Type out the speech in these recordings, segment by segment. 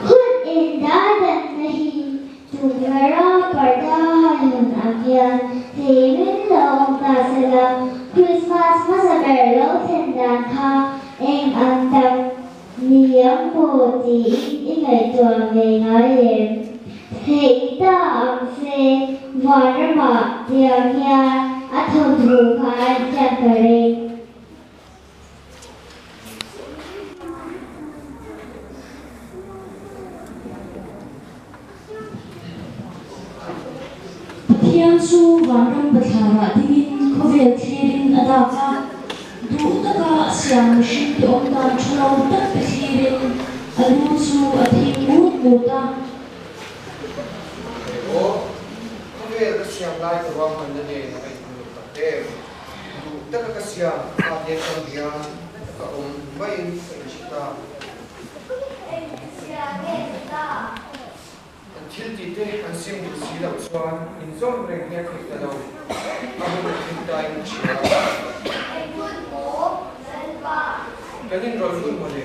Hun indadanna hi tukverha parda han hun ang hian hlimin lo awm ta sela, Krismas hmasa ber lo thlen dan kha eng ang tak ni ang maw tiin i ngaihtuah ve ngai em? Theih ta ang se, vanramah tiang hian a thawnthu kha a inṭan ka ring. Pathian chu vanram bathlarah dingin khawvel thlirin a dak a, duh taka a siam mihring te awm dan tha lo tak te thlirin a lu chu a thing ngut ngut a. Aw, khawvel ka siam lai ka ruahmanna nen a inhmu tak em? Duh taka ka siam a hnen tam hian ka awm maiin ka inhre ta. An thil tih te an sim duh si loh chuan inzawm reng hi a theih ta lo. A hun a thleng ta in ka hria. Kan inrawlh hun maw le?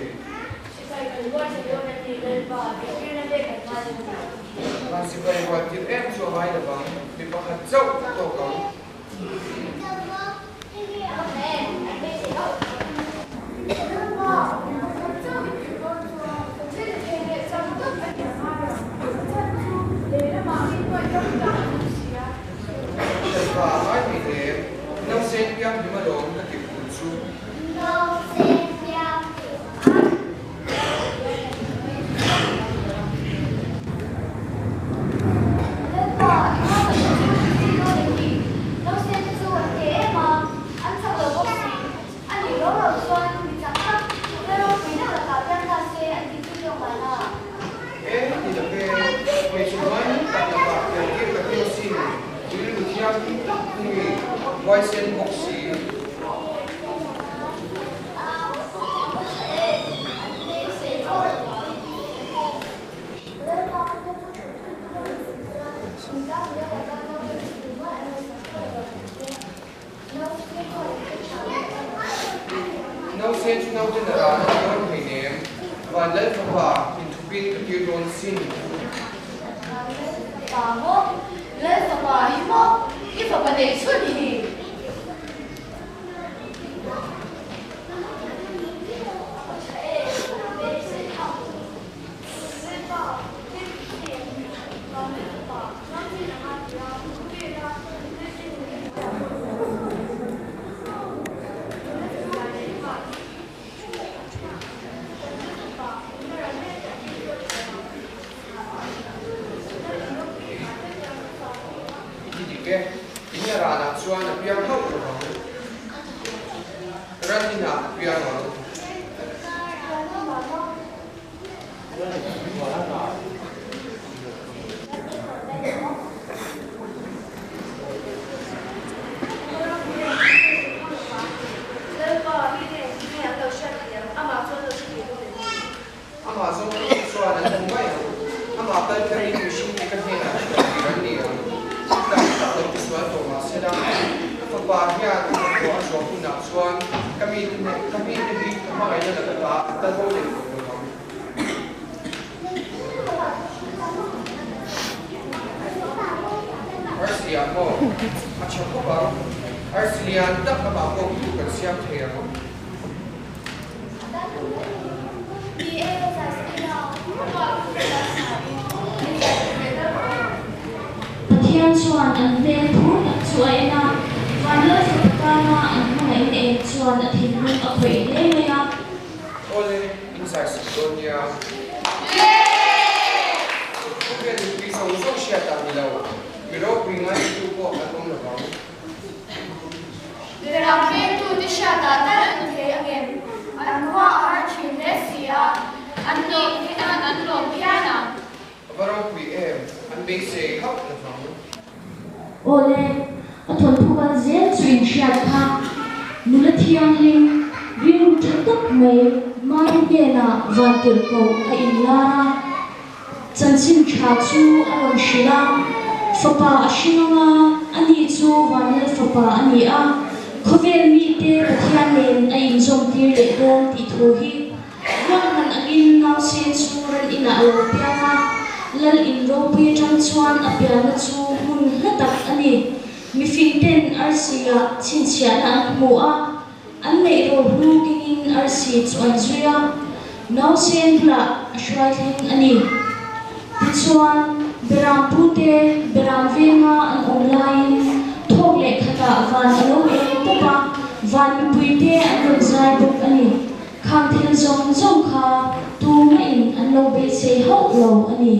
Van sipai rual tir em chu a ngai lovang, mi pakhat chauh tawk ang. Hranpa a ngai thei hle. Nausen piang hlim alawm ka ti khum chu. Lalpa, i hma kan chu i ti dawn em ni? Nausên te chu an ke em a, an chak lo bawk si. A nih ro ro chuan mi chak tak, la ropui deuh lakah piang ta se an ti chu tawk mahna. E, ni lo ve, hmeichhe hnuai tak lakah pian tir ka tum asin, rilru thianghlim tak thung i, huaisen bawk si. Nausên chu naute na ran a dawn hleinem, van lal fapa inthupin ka tir dawn sin. Lal fapa hi maw i fapa neih chhun hi? I ti dik e, in a ranah chuan a piang hauh lo ang. Ran inah a piang ang. Amah zawng chuan an hmu mai ang. Amah kal kherin mihringte ka hnenah hriat tir an ni ang. Thil tam tak lo tisual tawh mah sela, ka fapa hian a hnathawh a zawh hunah chuan ka mite hneh ka mite hi ka hmangaihna laka ta an kal bo leh tawh lo ang. Arsi ah maw? A tha khawp ang. Arsi lian tak amah kawktu kan siam thei ang. Pathian chuan an hmel phur tak chu a en a, Vanlalfapa tana an hmangaihna eng chuan a thinlung a khawih hle mai a. Awle, in zai sak dawn nia. Khawvel mipui zawng zawng hriat ah ni lo, mi ropui ngaihtu pawh an awm lo vang. Ram vengtute hriatah tal an thei ang em? An khua a har thin hle si a, an lawm hian an lawm phian ang. A va ropui em, an beisei hauh lo vang. Awle, a thawnthu kal zel chu in hriat kha. Nula thianghlim, rilru tha tak mai Mari hnenah vantirhkoh a inlar a. Chanchin tha chu a rawn hrilh a, Fapa a hring anga, ani chu Vanlal Fapa a ni a, khawvel mite Pathian nen a inzawmtir leh dawn tih thu hi ruahman angin nausen chu ran inah a lo piang a, Lal in ropui atang chuan a pianna chu hmun hla tak a ni. Mifing ten arsi-ah chhinchhiahna an hmu a, An neih ro hlu kengin arsi chu an zui a, nausen bulah a hruai thleng a ni. Tichuan, Beram pute Beram venga an awm laiin thawk leh khatah van a lo eng tawp a, van mipuite an rawn zai bawk a ni. Khang thil zawng zawng kha tumah in an lo beisei hauh lo a ni.